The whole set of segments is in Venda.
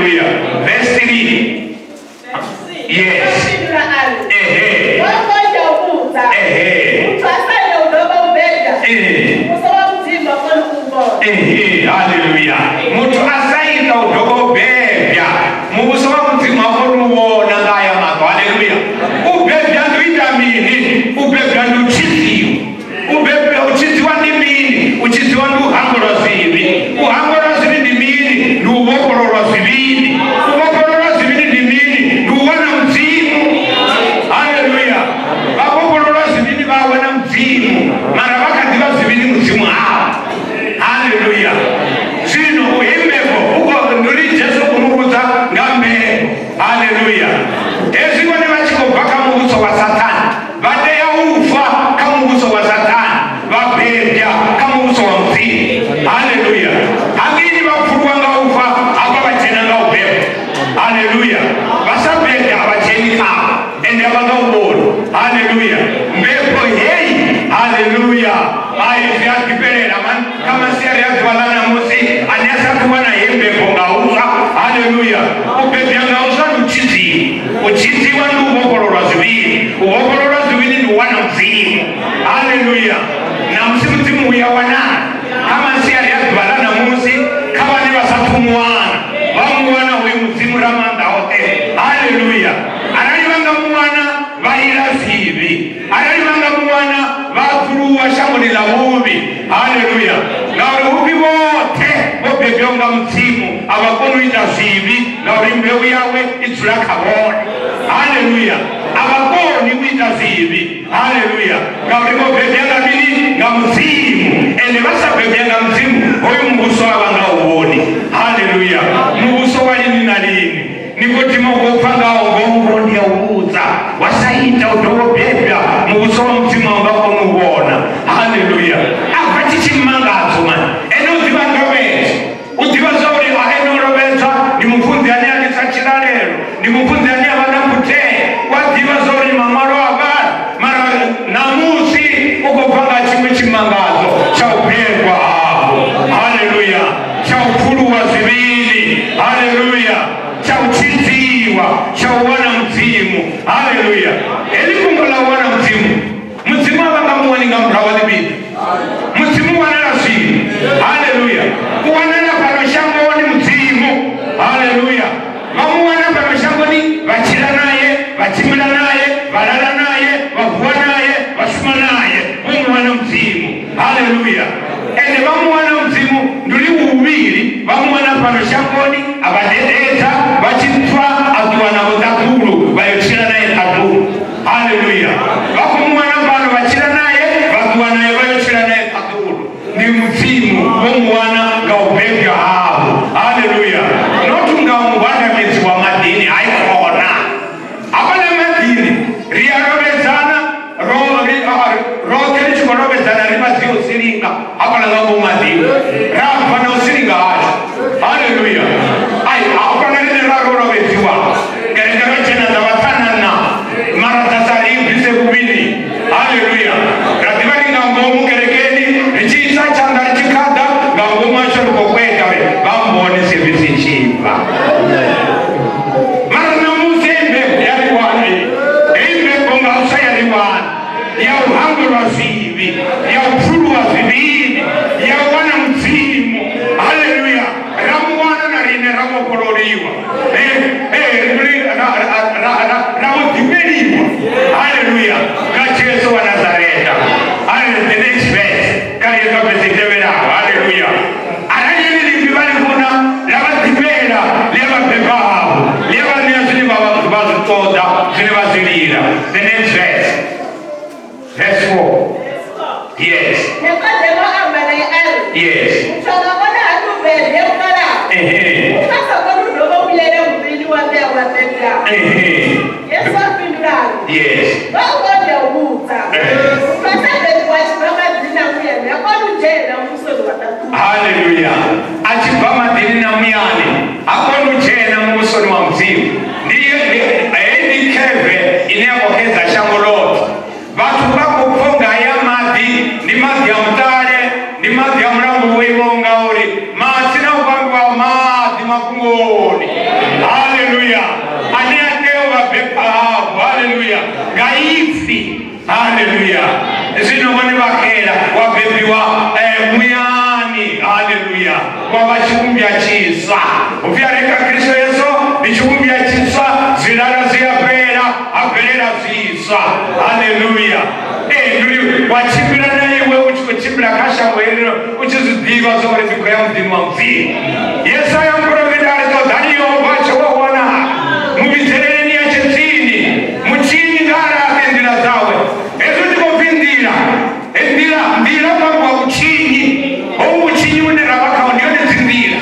Haleluya. Verse 3. Yes. Ehe. Ehe. Ehe. Haleluya. Muthu a sa ita u dovha u bebya, muvhuso wa Mudzimu ha koni u vhona nga aya maṱo. Haleluya. U bebya ndi u ita mini? U bebya ndi u tshidziwa. U bebya, u tshidziwa ndi mini? U tshidziwa ndi u hangwelwa zwivhi. U hangwelwa zwivhi ndi mini? Ndi u vhofhololwa zwivhini. U vhofhololwa zwivhini ndi mini? Ndi u wana Mudzimu. Haleluya. Vha vhofhololwa zwivhini vha wana Mudzimu, mara vha kha ḓi vha zwivhini Mudzimu havho. Haleluya. Zwino u mbebo u khou ndi uri Jesu u mu vhudza nga mbebo. Haleluya. Hezwi vhone vha tshi khou bva kha muvhuso wa Sathane, vha tea u fa kha muvhuso wa Sathane, vha bebya kha muvhuso wa Mudzimu. Haleluya. Hangeini vha pfuluwa nga u fa, hafha vha dzhena nga u bebwa. Haleluya. Vha sa bebya a vha dzheni khavho, ende a vha nga u vhoni. Haleluya. Mbebo heyi, haleluya, hai zwi a ḓifhelela man kha masiari a ḓuvha ḽa ṋamusi ane a sa thu wana heyi mbebo nga uswa. Haleluya. U bebya nga uswa ndi u tshidziwa. U tshidziwa ndi u vhofhololwa zwivhili. U vhofhololwa zwivhili ndi u wana Mudzimu. Haleluya. Ṋamusi Mudzimu u ya wanala kha masiari a ḓuvha ḽa ṋamusi kha vhane vha sa thu mu wana, vha mu wana hoyu Mudzimu Ramaanḓaoṱhe. Haleluya. Arali vha nga mu wana vha ila zwivhi. Arali vha nga mu wana vha pfuluwa shangoni ḽa vhuvhi. Haleluya. Ngauri hu pfi vhoṱhe vho bebwaho nga Mudzimu a vha koni u ita zwivhi, ngauri mbeu yawe i dzula kha vhone. Haleluya. A vha koni u ita zwivhi. Haleluya. Ngauri vho bebwa nga mini? Nga Mudzimu. Ende vha sa bebwa nga Mudzimu, hoyu muvhuso a vha nga u vhoni. Haleluya. Muvhuso wa lini na lini. Nikodimo u khou pfa ngaho ngoho ndi a u vhudza, wa sa ita u dovha u bebwa, muvhuso wa Mudzimu a u nga koni u vhona. Haleluya. A bva tshi tshimangadzo mani. Ene u ḓivha ndovhedzo. U ḓivha zwa uri a ene o lovhedzwa ndi mufunzi ane a ḽisa tshilalelo, ndi mufunzi ane a vha na phutheo. U a ḓivha zwa uri maṅwalo a vhala, mara ṋamusi u khou bva nga tshiṅwe tshimangadzo tsha u bebwa hafhu. Haleluya. Tsha u pfuluwa zwivhili. Haleluya. Tsha u tshidziwa, tsha u wana Mudzimu. Haleluya. Heḽi fhungo ḽa u wana Mudzimu, Mudzimu a vha nga mu wani nga murahu ha ḽivhiḓa. Mudzimu u wanala zwino. Haleluya. U wanala fhano shangoni Mudzimu. Haleluya. Vha mu wana fhano shangoni, vha tshila naye, vha tshimbila naye, vha lala naye, vha vuwa naye, vha shuma naye. Vho mu wana Mudzimu. Haleluya. Ende vha mu wana Mudzimu ndi uri vhuvhili vha mu wana fhano shangoni, a vha dededza, vha tshi pfa a ṱuwa navho ṱaḓulu, vha yo tshila naye ṱaḓulu. Haleluya. Vha khou mu wana fhano, vha tshila naye, vha ṱuwa naye vha yo tshila naye ṱaḓulu. Ndi Mudzimu, vho mu wana nga u bebwa havho. Haleluya. Not nga u ngwadamedziwa maḓini, hai khona. Hafhaḽa maḓini ri a lovhedzana, ro ri roṱhe ri tshi khou lovhedzana ri vha dzi u silinga hafhaḽa nga ngomu maḓini, ra bva na u silinga hashu. Haleluya. Ai hafhaḽa rine ra ro lovhedziwa, kereke ro dzhena dza vha ṱhana mara dza sa ri bvise vhuvhili. Haleluya. Ra ḓivha ri nga ngomu kerekeni ri tshi isa tshanḓa ri tshi khaḓa nga ngomu hashu ri khou kweta uri vha mbone sevisi i tshi bva. Mara ṋamusi heyi mbebo ya ri wana heyi, heyi mbebo nga uswa ya ri wana ya u hangwelwa zwivhi, ya u pfuluwa zwivhini, ya u wana Mudzimu. Haleluya. Ra mu wana na riṋe ra vhofhololiwa. Ra vho ḓifheliwa. Haleluya. Nga Jesu wa Nazareta. Haleluya. The next verse. Kha ri ye kha verse i tevhelaho. Haleluya. Arali heḽi ḽiipfi vha ḽi funa, ḽa vha ḓifhela, ḽi a vha beba hafhu, ḽi a vha ṋea zwine vha vha zwi ṱoḓa, zwine vha zwi lila. The next verse. Verse 4. Yes. Nikodemo a amba nae a ri, Yes. Muthu a nga kona hani u bebwa o vhalaho? Ehe. Muthu a sa koni u dovha u vhuyelela muvhilini wa mme awe a bebwaho. Ehe. Yesu a fhindula a ri, Yes. Vha u kona u vhudza. Eh. Muthu a sa bebiwa a tshi bva maḓini na muyani ha koni u dzhena muvhusoni wa ṱaḓulu. Haleluya. A tshi bva maḓini na muyani ha koni u dzhena muvhusoni wa Mudzimu. Ndi heyi ndi kheve ine ya khou xedza shango ḽoṱhe. Vhathu vha khou pfa unga haya maḓi ndi maḓi a mutale, ndi maḓi a mulambo wo imaho ngauri matsina u vhangiwaho maḓi mafhungoni. koni. Haleluya. Ane a tea u vha beba hafhu. Haleluya. Nga ipfi. Haleluya. Zwino vhone vha xela wa bebiwa muyani. Haleluya. Wa vha tshivhumbwa tshiswa. Upfi a re kha Kristo Yesu ndi tshivhumbwa tshiswa, zwilala zwi a fhela, ha bvelela zwiswa. Haleluya. Ee, ndi uri wa tshimbila na iwe u tshi khou tshimbila kha shango heḽino u tshi zwi ḓivha zwa uri ndi khou ya muḓini wa Mudzimu. Yesaya muporofita a ri ṱoḓani Yehova a tshe wa wanala, mu vhidzeleleni a tshe tsini, mutshinyi nga a laṱe nḓila dzawe. Hezwi ndi khou pfi nḓila, nḓila, nḓila hu ambiwa vhutshinyi. Hohu vhutshinyi vhune ra vha khaho ndi yone dzinḓila.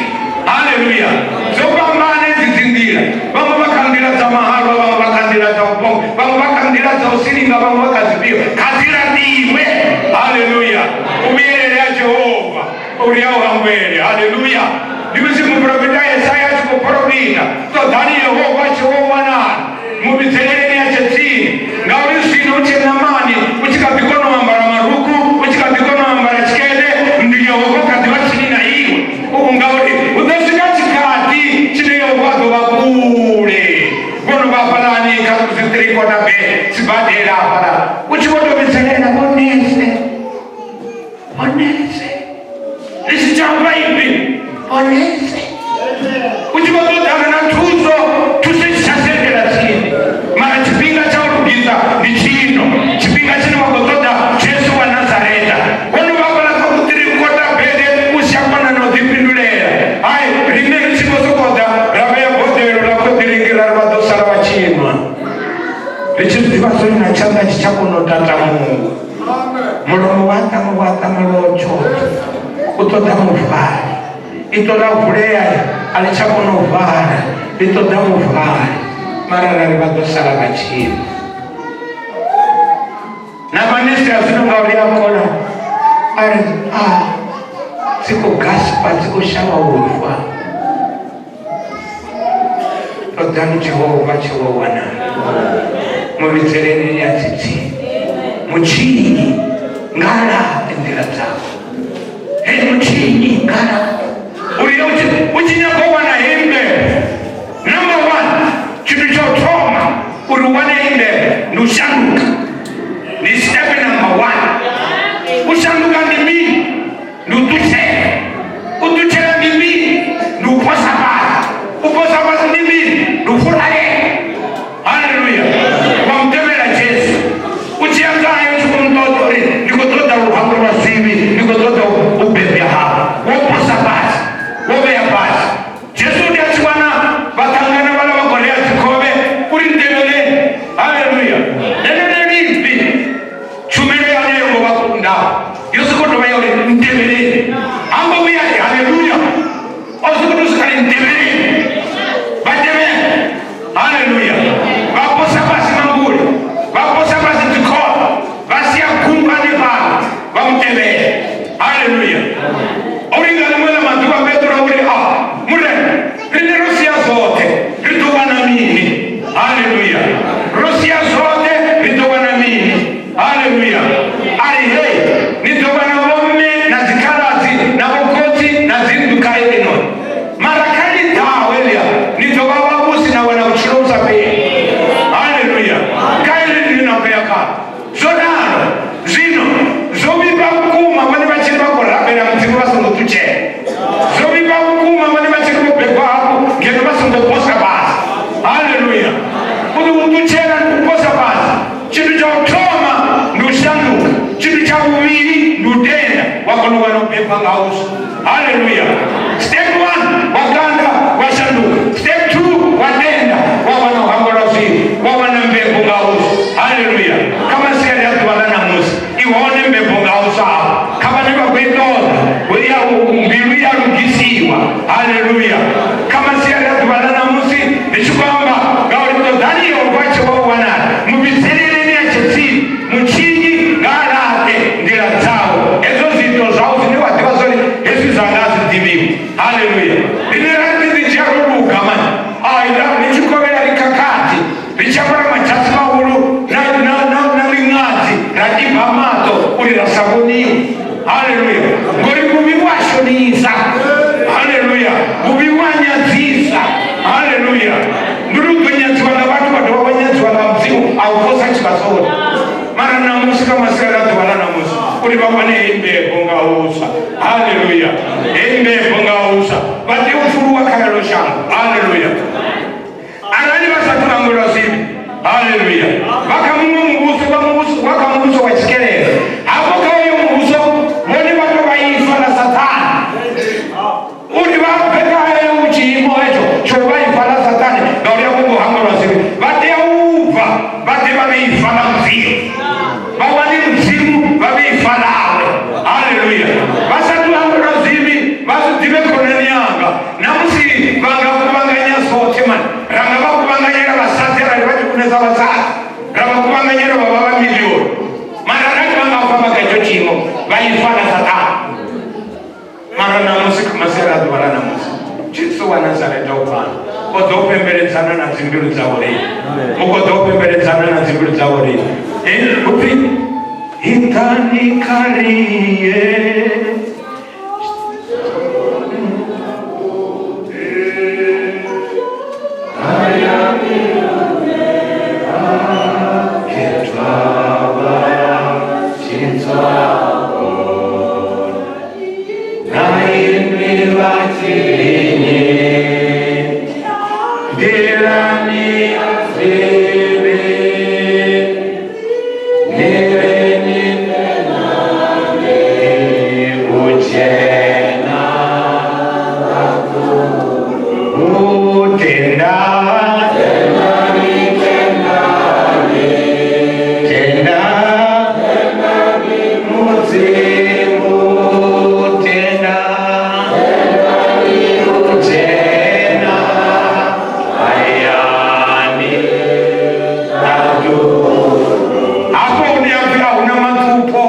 Haleluya! Dzo fhambana hedzi dzinḓila. Vhaṅwe vha kha nḓila dza mahalwa, vhaṅwe vha kha nḓila dza vhupombwe, vhaṅwe vha kha nḓila dza u silinga, vhaṅwe vha kha dzifhio. Kha dzi laṱiwe. Haleluya! U vhuyelele ha Jehova uri a u hangwele. Haleluya! Ndi musi muporofita Yesaya a tshi khou porofita, ṱoḓani Yehova a tshi wo wanala, mu vhidzeleleni a tshe tsini, ngauri zwino u tshe ṋamani, u tshi kha ḓi kona u ambara marukhu, u tshi kha ḓi kona u ambara tshikete, ndi Yehova u kha ḓi vha tsini na iwe. Ngauri hu ḓo swika tshikhathi tshine Yehova a ḓo vha kule. Vho no vha hafhaḽani kha zwiṱirikota be sibadela hafhaḽa, u tshi vho tou vhidzelela vhonese, vhonese, ri si tsha amba ipfi vhonese, u tshi vho ṱoḓana na thuso, thuso i si tsha sendela tsini. Mara tshifhinga tsha u lugisa ndi tshino, tshifhinga tshine wa khou ṱoḓa Jesu wa Nazareta. Vho no vha hafhaḽa kha kuṱirikota bede u si tsha kona na u ḓifhindulela. Hai, riṋe ri tshi vho sokou ḓa ra vhea boḓelo ḽa khoḓiringi ra ri vha ḓo sala vha tshi nwa. Ri tshi zwi ḓivha zwo na tshanḓa tshi tsha kona u tatamuwa. Mulomo wa ṱama wa ṱama lwo tshoṱhe. U ṱoḓa muvali. Iṱo ḽa vulea a ḽi tsha kona u vala. Ḽi ṱoḓa muvali. Mara ra ri vha ḓo sala vha tshi nwa. Na manese a zwino ngauri a kona a ri a dzi khou gaspa dzi khou shavha u fa. Ṱoḓani Jehova tshi wo wanala, mu vhidzeleni a tshi tsini, mutshinyi nga laṱe nḓila dzawe. Hei mutshinyi nga laṱe uri u tshi nyaga u wana heyi mbebo, number one tshithu tsha u thoma uri u wane heyi mbebo ndi u shanduka. Ndi step number one. U shanduka ndi mini? Ndi u ṱutshela. U ṱutshela ndi mini? Ndi u posa fhasi. U posa fhasi ndi mini? Ndi u furalela. Haleluya! Wa mu tevhela Jesu u tshi ya ngae u tshi khou mu ṱoḓa uri ndi khou ṱoḓa u hangwelwa zwivhi, ndi khou ṱoḓa u bebwa hafhu. Wo posa fhasi, wo vhea fhasi. Jesu ndi a tshi wana vhaṱhangana vhala vha khou rea dzikhovhe uri ntevheleni. Haleluya! Ḽeneḽo ipfi tshumelo ya hone yo ngo vha kundaho, yo sokou tou vha ya uri ntevheleni. Ha ngo vhuya ri haleluya, o sokou tou swika ri ntevheleni. Vha tevhela. Haleluya! Vha posa fhasi mambule, vha posa fhasi dzikhovhe, vha sia gumba hanefhaḽa, vha mu tevhela. Haleluya! O ri nga ḽiṅwe ḽa maḓuvha Petro uri, A, Murena, riṋe ro sia zwoṱhe, ri ḓo wana mini? Haleluya! Ro sia zwoṱhe, ri ḓo wana mini? Haleluya! A ri, Hei, ni ḓo wana vhomme na dzikhaladzi na vhokhotsi na dzinnḓu kha heḽinoni, mara kha ḽi ḓaho heḽia ni ḓo vha vhavhusi na wana vhutshilo vhu sa fheli. Haleluya! Kha heḽi ḽine na khou ya khaḽo. Zwo ralo, zwino zwo vhifha vhukuma vhone vha tshi ri vha khou rabela Mudzimu vha songo ṱutshela. Zwo vhifha vhukuma vhone vha tshi ri vho bebwa hafhu ngeno vha songo posa fhasi. Haleluya! Uri u ṱutshela ndi u posa fhasi. Tshithu tsha u thoma ndi u shanduka, tshithu tsha vhuvhili ndi u tenda wa kona u wana u bebwa nga huswa. Haleluya! Step one, wa kanda wa shanduka. Step two, wa tenda wa wana u hangwelwa zwivhi, wa wana mbebo nga huswa. Haleluya! Kha masiari a ḓuvha ḽa ṋamusi i hone mbebo nga huswa hafho kha vhane vha khou i ṱoḓa, ya mbilu ya lugisiwa. Haleluya! Kha masiari a ḓuvha ḽa ṋamusi ndi tshi khou amba ngauri ṱoḓani Yehova a tshe wa u wanala, mu vhidzeleleni a tshe tsini. Mutshinyi nga a laṱe nḓila dzawe, hezwo zwiito zwau zwine wa ḓivha zwa uri hezwi zwanga a zwi ḓivhiwi. vha wane heyi mbebo nga huswa. Haleluya. Heyi mbebo nga huswa. Vha tea u pfuluwa kha heḽo shango. Haleluya. Arali vha sa thu hangwelwa zwivhi, haleluya, vha kha muṅwe muvhuso, vha muvhuso, vha kha muvhuso wa tshikelelo. Hafho kha uyo muvhuso vhone vha tou vha ifa ḽa Saṱhane. Uri vha bve kha heyo tshiimo hetsho tsho vha ifa ḽa Saṱhane ngauri a vho ngo hangwelwa zwivhi, vha tea u bva vha ḓe vha vhe ifa ḽa Mudzimu. Vha wane Mudzimu vha vhe ifa ḽawe. Haleluya. Vha sa thu hangwelwa zwivhi vha zwi ḓivhe khonani yanga. Na musi vha nga kuvhanganya zwoṱhe mani, ra nga vha kuvhanganyela vhasadzi arali vha tshi funesa vhasadzi, ra vha kuvhanganyela vha vha vha milioni. Mara arali vha nga fa vha kha itsho tshiimo, vha ifa ḽa Saṱhane. Mara ṋamusi kha masiari a ḓuvha ḽa ṋamusi, Jesu wa Nazareta u fhano, o ḓo pembeledzana na dzimbilu dzavho lini. U khou ḓo pembeledzana na dzimbilu dzavho lini. Hu pfi, Iḓani kha rie. Hafho hune ha pfi a huna maṱhupho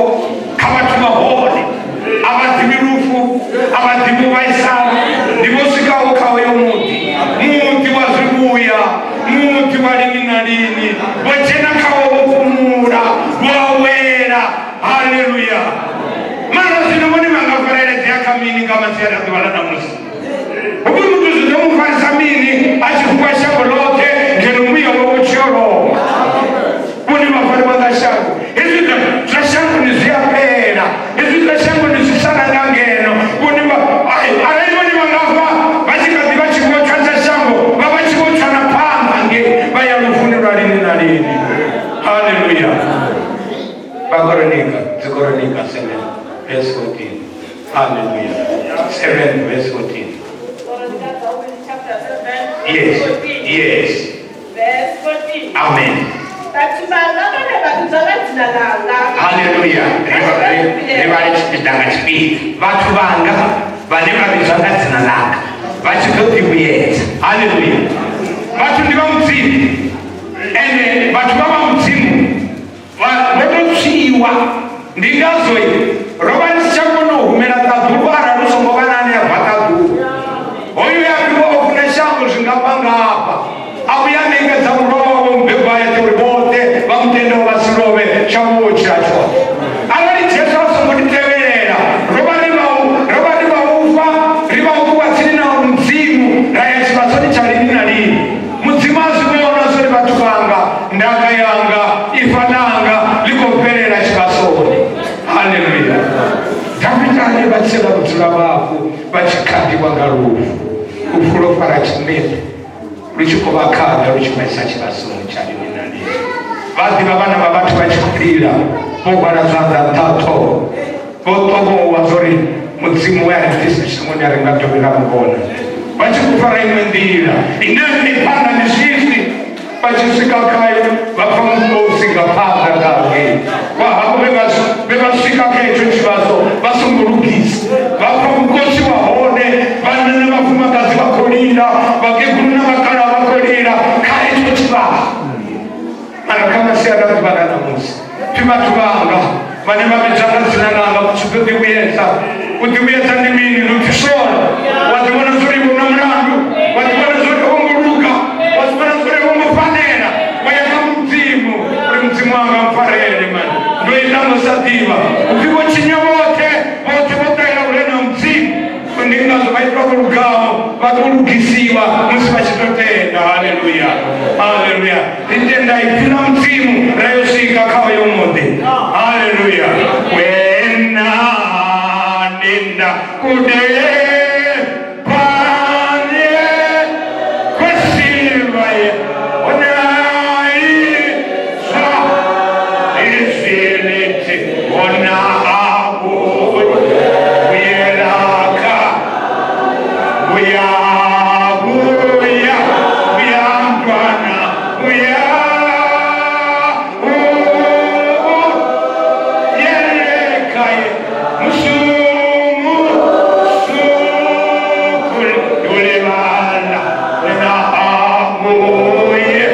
kha vhathu vha hone, a vha ḓivhi lufu, a vha ḓivhi u vhaisala, ndi vho swikaho kha hoyo muḓi, muḓi wa zwivhuya, muḓi wa lini na lini. Vho dzhena khawo vho fhumula, vho awela. Haleluya! Mara zwino vhone vha nga fareledzea kha mini nga masiari a ḓuvha ḽa ṋamusi? Hupfi muthu zwi ḓo mu farisa mini a tshi fuwa shango ḽoṱhe ngeno muya wawe u tshi yo lovha? Vhone vha fariwa nga shango. Hezwi zwa shangoni zwi a fhela, hezwi zwa shangoni zwi sala nga ngeno. Vhone vha ai arali vhone vha nga fa vha tshi kha ḓi vha tshivhotshwa tsha shango, vha vha tshivhotshwa na phanḓa ngei vha ya lufuni lwa lini na lini. Haleluya. Vhakoronika, Dzikoronika 7 verse 14. Haleluya. 7 verse 14. Yes. Yes. Verse 14. Amen. Vhathu vhanga vhane vha vhidzwa nga dzina ḽanga. Haleluya. Ri vhale tshipiḓa nga tshipiḓa. Vhathu vhanga vhane vha vhidzwa nga dzina ḽanga vha tshi ḓo ḓivhuyedza. Haleluya. Vhathu ndi vha Mudzimu. Ende vhathu vha vha Mudzimu Vha vho tou tswiwa. Ndi ngazwo ro vha ri si tsha kona u humela ṱaḓulu arali hu songo vha na ane a bva ṱaḓulu. Hoyu we a fhiwa o funa shango zwingafhangafha, a vhuya a ṋekedza murwa wawe mubebwa a eṱhe uri vhoṱhe vha mu tendaho vha si lovhe, shango vho tshila tshoṱhe. Arali Jesu a songo ri tevhelela, ro vha ri vha u, ro vha ri vha u fa, ri vha u ṱuwa tsini na Mudzimu ra ya tshivhasoni tsha lini na lini. Mudzimu a zwi vhona zwo ri vhathu vhanga, ndaka yanga, ifa ḽanga ḽi khou fhelela tshivhasoni. Haleluya! Davida ane vha tsela vhudzula vhafu vha tshi khaḓiwa nga lufu, lufu lwo fara tshinepe lu tshi khou vha khaḓa lu tshi vha isa tshivhasoni tsha lini na lini. Vha ḓivha vhana vha vhathu vha tshi khou lila vho hwala zwanḓa nṱha ha ṱhoho vho ṱovhowa zwo ri Mudzimu we a ri ḓisa shangoni a ri nga dovhi ra mu vhona. Vha tshi khou fara iṅwe nḓila ine i phanḓa ndi swiswi vha tshi swika khayo vha pfa mukosi nga phanḓa nga ngei vha havho vhe vha swika kha itsho tshivhaso vha songo lugisa vha pfa mukosi wa hone vhanna na vhafumakadzi vha khou lila vhakegulu na vhakalaha vha khou lila kha itsho tshivhaso. Mara kha masiari a ḓuvha ḽa ṋamusi, pfi vhathu vhanga vhane vha vhidzwa nga dzina ḽanga vha tshi ḓo ḓivhuyedza. U ḓivhuyedza ndi mini? Ndi u ḓisola. Wa ḓivhona zwo ri na mulandu, wa ḓivhona zwo ri ho ngo luga, wa ḓivhona zwo ri ho ngo fanela, wa ya kha Mudzimu uri Mudzimu wanga mpfarele mani, ndo ita ngo sa ḓivha. Upfi vho tshinya vhoṱhe, vhoṱhe vho ṱahela vhurena ha Mudzimu. Ndi ngazwo vha itwa vho lugaho vha ḓo lugisiwa musi vha tshi tou tenda. Haleluya, haleluya. Ri tenda ipfi ḽa Mudzimu ra yo swika kha hoyo muḓi. Haleluya. Wena. Kudepanye kwesivaye onaiswa isiliti ona abu uyelaka buya buya buya mntwana buya yerekaye musumu sukul yulibala wena abuye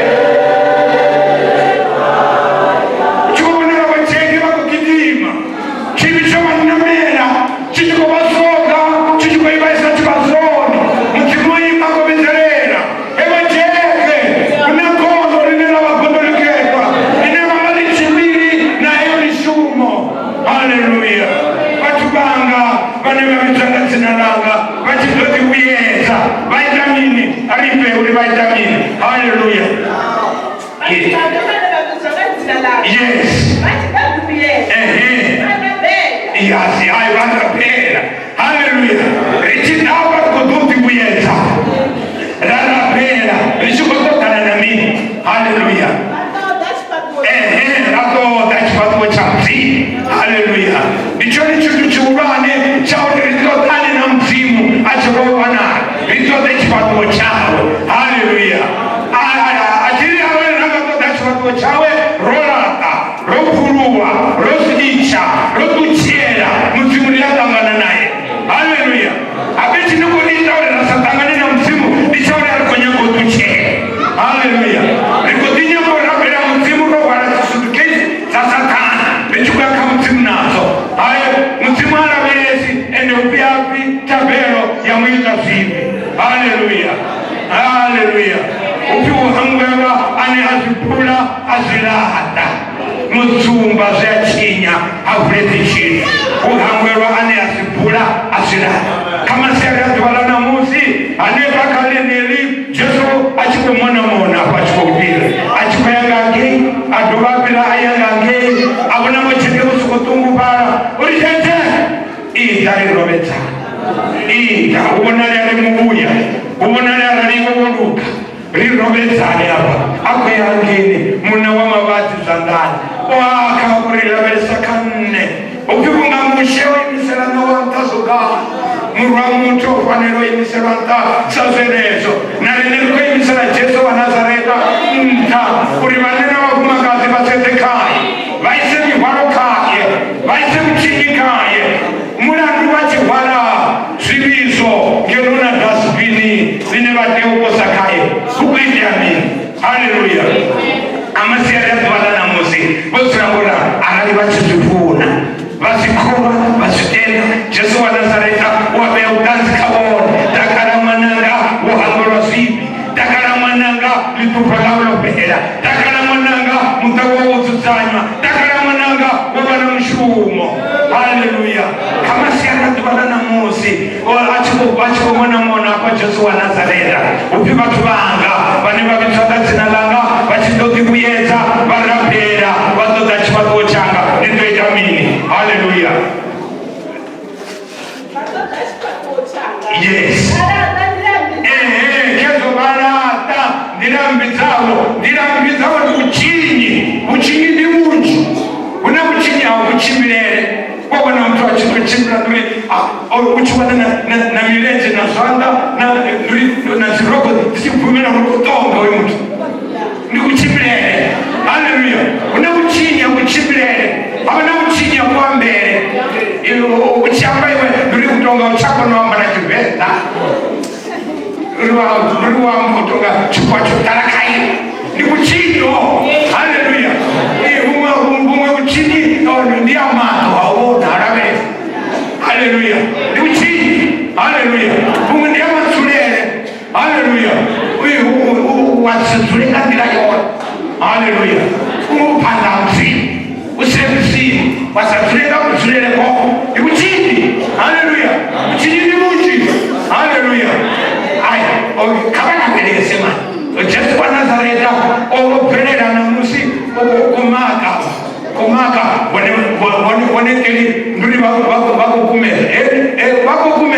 chikubonera vachenge vakugidima chivi chavanamera chichikovasoka chichikoivaisa chivazoni mudzimoima kuvidzerera evacheke kuna gondo rine ravagondolekekwa rine vava richiviri nayo rishumo. Haleluya! Vathu vanga vane va vhidzwa nga dzina langa vha tshi ḓo ḓi vhuyedza vha ita mini? A ri uri vha ita mini? Haleluya! Vhathu vhanga vhane vha vhidzwa nga dzina ḽanga Yes. vha tshi ḓo ḓivhuyedza, Ehe. vha rabela. Yes, hayi, va rapela. Haleluya! Ri tshi ḓa ri khou ḓo ḓi vhuyedza ra rabela ri tshi khou ṱoḓana na mini? Haleluya! Vha ṱoḓa tshifhaṱuwo. Ehe, ra ṱoḓa tshifhaṱuwo tsha Mudzimu. Haleluya! Ndi tshone tshithu tshihulwane tsha uri ri ṱoḓane na Mudzimu a tshi khou wanala, ri ṱoḓe tshifhaṱuwo tshawe. Haleluya! A thi ri arali ra nga ṱoḓa tshifhaṱuwo tshawe ro laṱa, ro pfuluwa, ro litsha, ro ṱutshela Mudzimu, ri a ṱangana naye. Haleluya! Habe tshine khou ita uri ra sa ṱangane na Mudzimu ndi tsha uri a ri khou nyaga u ṱutshela. Haleluya! Ri khou ḓi nyaga u rabela Mudzimu ro hwala dzi suitcase dza Sathana ri tshi khou ya kha Mudzimu nadzo. Hayi, Mudzimu a lavhelesi ende upfi apfi thabelo ya muita zwivhi. Haleluya! Haleluya! Upfi u hangwelwa ane a zwi bula a zwi laṱa mutsumba zwi a tshinya a vuledzi tshithu. U hangwelwa ane a zwi bula a zwi laṱa. Kha masiari a ḓuvha ḽa ṋamusi hanefha kha ḽeneḽi Jesu a tshi khou mona mona afho, a tshi khou fhira, a tshi khou ya nga ngei, a dovha a fhira a ya nga ngei, a vhona vhotsheke vho sokou ṱungufhala, uri tshete iḓa ri rovhedzana, iḓa u vhonale ari muvhuya, u vhonale arali iwe wo luga, ri rovhedzane afha. A khou ya hangeini, munna wa mavhadzi zwanḓani o akha uri lavhelesa kha nṋe, upfi vhunga Mushe o imisela ṋowa nṱha sogani, murwa muthu o fanela u imiselwa nṱha sa zwenezwo. Na riṋe ri khou imisela Jesu wa Nazareta nṱha uri vhanna na vhafumakadzi vha sedze khae, vha ise mihwalo khae, vha ise vhutshinyi khae, mulandu vha tshi hwala zwivhiso ngeno na dasbini ḽine vha tea u posa khae. Hu khou itea mini? Haleluya! A masiari a ḓuvha ḽa ṋamusi vho dzula ngo ralo, arali vha tshi zwi funa, vha zwi kholwa, vha zwi tenda, Jesu wa Nazareta u a vhea vhuṱanzi kha vhone. Takala ṅwananga, wo hangwelwa zwivhi. Takala ṅwananga, ḽiṱupho ḽau ḽo fhela. Takala ṅwananga, muṱa wau wo dzudzanywa. Takala ṅwananga, wo vha na mushumo. Haleluya! Kha masiari a ḓuvha ḽa ṋamusi a tshi khou mona mona afha Jesu wa Nazareta, upfi vhathu vhanga vhane vha vhidzwa nga dzina ḽanga vha tshi ḓo ḓi vhuyedza vha rabela vha ṱoḓa tshifhaṱuwo tshanga, ndi ḓo ita mini? Haleluya! Vha ṱoḓa tshifhaṱuwo tshanga. Yes. Vha laṱa nḓila mmbi dzavho. Ehe, khezwo vha laṱa nḓila mmbi dzavho. Nḓila mmbi dzavho ndi vhutshinyi. Vhutshinyi ndi vhunzhi. Hu na vhutshinyi ha kutshimbilele, wa vhona muthu a tshi tou tshimbila uri u tshi vhona na milenzhe na zwanḓa na uri na dzirogo dzi tshi bvumela uri u tonga hoyu muthu, ndi kutshimbilele. Haleluya! Hu na vhutshinyi ha kutshimbilele, ha vha na vhutshinyi ha kuambele. U tshi amba iwe ndi uri u tonga u tsha kona u amba na Tshivenḓa, uri wa amba u tonga tshikhuwa tsho ḓala kha iwe, ndi vhutshinyi ho. Haleluya! Vhuṅwe vhutshinyi ndi ya maṱo, ha u vhona, ha lavhelesa. Haleluya! Ndi vhutshinyi. Haleluya! Vhuṅwe ndi ya madzulele. Haleluya! Wa si dzule nga nḓila yone. Haleluya! U phanḓa ha Mudzimu, u si Mudzimu, wa sa dzule nga kudzulele kwao, ndi vhutshinyi. Haleluya! Vhutshinyi ndi vhunzhi. Haleluya! Ai, kha vha lavhelese mani Jesu wa Nazareta o bvelela ṋamusi kumaka kumaka vhone vhone keli nduri vha khou kumedza, vha khou kumedza.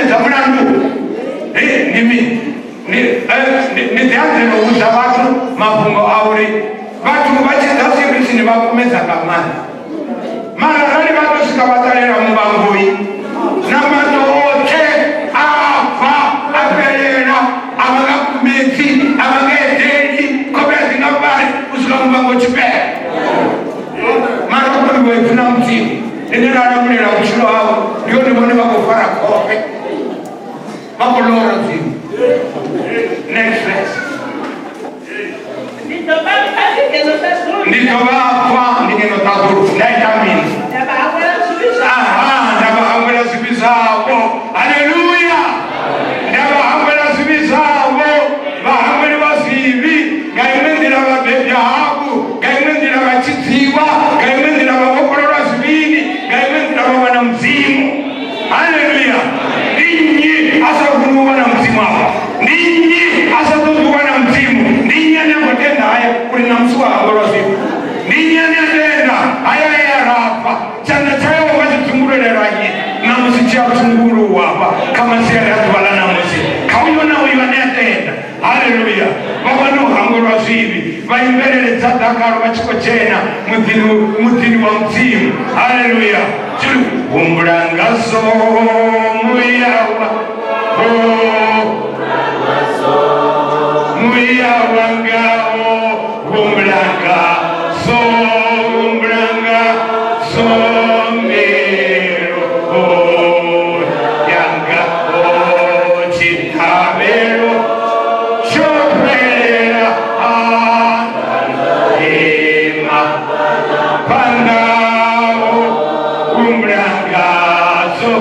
vhudza vhathu mafhungo a uri vhathu vha tshi ḓa sevisini vha kumedza nga maanḓa mara arali vha to swika vha ṱalela muvhangoi na maṱo oṱhe a bva a fhelela a vha nga kumedzi a vha nga eḓeli khofhe a dzi nga vhali u swika muvhango u tshi fhela mara u koniwa ipfi na mudzimu ḽine ḽa lamulela vhutshilo havho ndi hone vhone vha khou fara khofhe vha khou lora dzimu next verse Ndi ḓo vha pfa ndi ngeno ṱaḓulu. ndi ḓo vha pfa ndi ngeno ṱaḓulu nda ita mini Nda vha hangwela zwivhi zwavho. aha nda vha hangwela zwivhi zwavho haleluya nda vha hangwela zwivhi zwavho vha hangweliwa zwivhi nga iṅwe nḓila vha bebya hafhu nga iṅwe nḓila vha tshidziwa nga iṅwe nḓila vha vhofhololwa zwivhini nga iṅwe nḓila vha wana mudzimu haleluya ndi nnyi a sa funi u wana mudzimu afha ndi nnyi a sa ṱoḓi u wana mudzimu ndi nnyi ane a khou tenda haya uri ṋamusi wa hangwelwa zwivhi ndi nnyi ane a tenda haya e a rafha tshanḓa tsha yehova tshi dzumbululelwa nnyi ṋamusi tshi a dzunguluwa hafha kha masiari a ḓuvha ḽa ṋamusi kha uyo na uyo ane a tenda haleluya vha wane u hangwelwa zwivhi vha imbelele dza dakalo vha tshi khou dzhena muḓini muḓini wa mudzimu haleluya tshi ri humbula ngazwo muya wa muya wanga o humbula ngazwo humbula ngazwo mbilu yanga o tshiṱhavhelo tsho fhelela ima phanḓa humbula ngazwo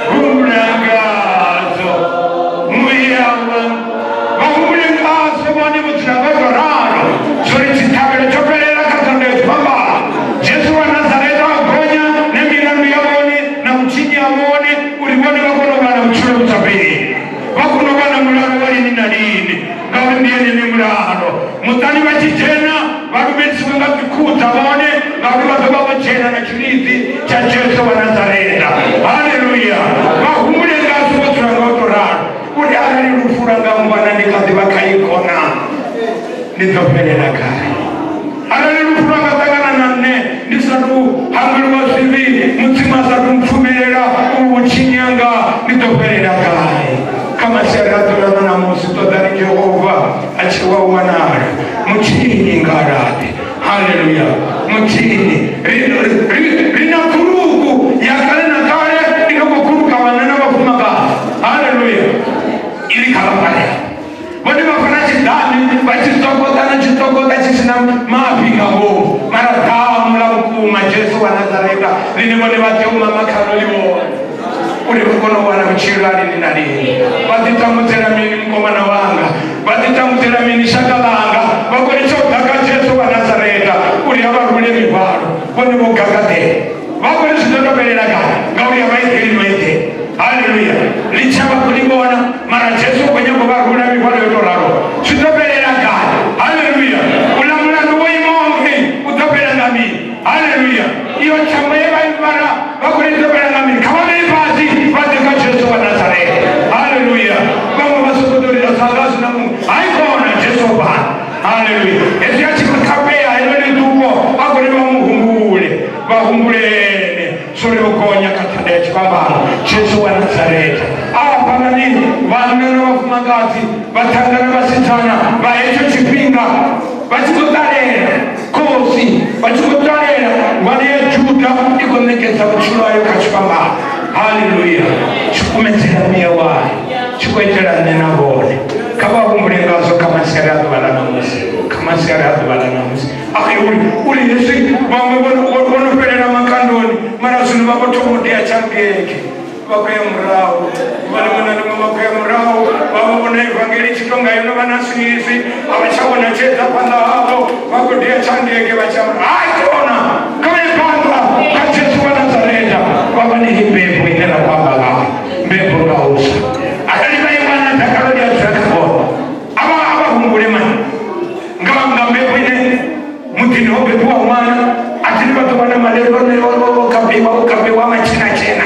humbula ngazwo muya wanga vha humbule ngazwo vhone vho dzula vha tou ralo zwori tshiṱhavhelo tsho fhelela kha thanda ya tshifhambano jesu wa nazareta a gonya na milandu ya vhone na vhutshinyi ha vhone uri vhone vha kone u vha na vhutshilo vhu sa fheli vha kone u vha na mulalo wa lini na lini ngauri ndi ene ni mulalo muṱani vha tshi dzhena vha lumelisiwe nga dzikhuhu dza vhone ngauri vha ḓo vha vho dzhena na tshilidzi tsha jesu wa nazareta haleluya vha humbule ngazwo vho dzula nga u tou ralo uri arali lufu lwa nga ngwana ndi kha ḓi vha kha ikona ndi ḓo fhelela gai arali lufu lwa nga ṱangana na nṋe ndi sa tu hangweliwa zwivhi mudzimu a sa tu mpfumelela u vhutshinyanga ndi ḓo fhelela gai kha masiari a ḓuvha ḽa ṋamusi ṱoḓani jehova a tshi wa u wanala mutshinyi nga laṱe haleluya mutshinyi ri na khuluku ya kale na kale i no khou khuluka vhanna na vhafumakadzi haleluya i ri kha vhafalela vhone vha fana tshiḓani vha tshi tsokota na tshitsokota tshi sina mafhi nga ngomu mara ḓamu ḽa vhukuma jesu wa nazareta ḽine vhone vha tea u mama khalo ḽi vhone uri vha kone u wana vhutshilo ha lini na lini vha ḓitambudzela mini mukomana wanga vha ḓitambudzela mini shaka ḽanga vha kone tsha u ḓa kha jesu wa nazareta uri a vha rule mihwalo vhone vho gagaḓela vha kone zwi ḓo to fhelela gai ngauri a vha eḓeli no eḓela haleluya litsha vha khou ḽi vhona mara jesu u khou nyago vha rula mihwalo yo to ralo zwi ḓo fhelela gai haleluya uḽa mulandu wo imaho ngei u ḓo fhela nga mini haleluya iyo tshambo ye vha i fara vha khou i ḓo fhela nga mini kha vha vhee fhasi vha ḓe kha jesu wa nazareta haleluya vhaṅwe vha sokou ḓo lila sanga zwi na muṅwe hai kona jesu fhano haleluya hezwi a tshi khou ṱhapea heḽo ḽiṱuko a khou ri vha mu humbule vha humbulene zwori o gonya kha thanda ya tshifhambano jesu wa nazareta afhanani vhanna na vhafumakadzi vhaṱhannga na vhasidzana vha hetsho tshifhinga vha tshi khou ṱalela khosi vha tshi khou ṱalela ngwana ya juda i khou ṋekedza vhutshilo hayo kha tshifhambano haleluya tshi kumedzela muya wayo tshi khou itela nṋe na vhone kha vha humbule ngazwo kha masiari a ḓuvha ḽa ṋamusi kha masiari a ḓuvha ḽa ṋamusi ai uri uri hezwi vhaṅwe vho no fhelela makandoni mara zwino vha vho thoma u dia tshandeke vha khou ya murahu vha ḽiṅwe na ḽiṅwe vha khou ya murahu vha vho vhona evangeli tshi tonga yo no vha na swiswi a vha tsha vhona tshedza phanḓa havho vha khou dia tshandeke vha tsha hai kona kha vha ye phanḓa kha jesu wa nazareta vha vha ni mbebo ine ra khou amba ngayo mbebo nga huswa arali vha i wana dakalo ḽi a dzula kha vhone a vha a vha humbule mani nga nga mbebo ine muḓini ho bebiwa ṅwana a thini vha ḓo wana malelo o kabiwa o kabiwa matshena tshena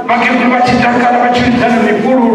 vhakegulu vha tshi takala vha tshi lidzana mifhululu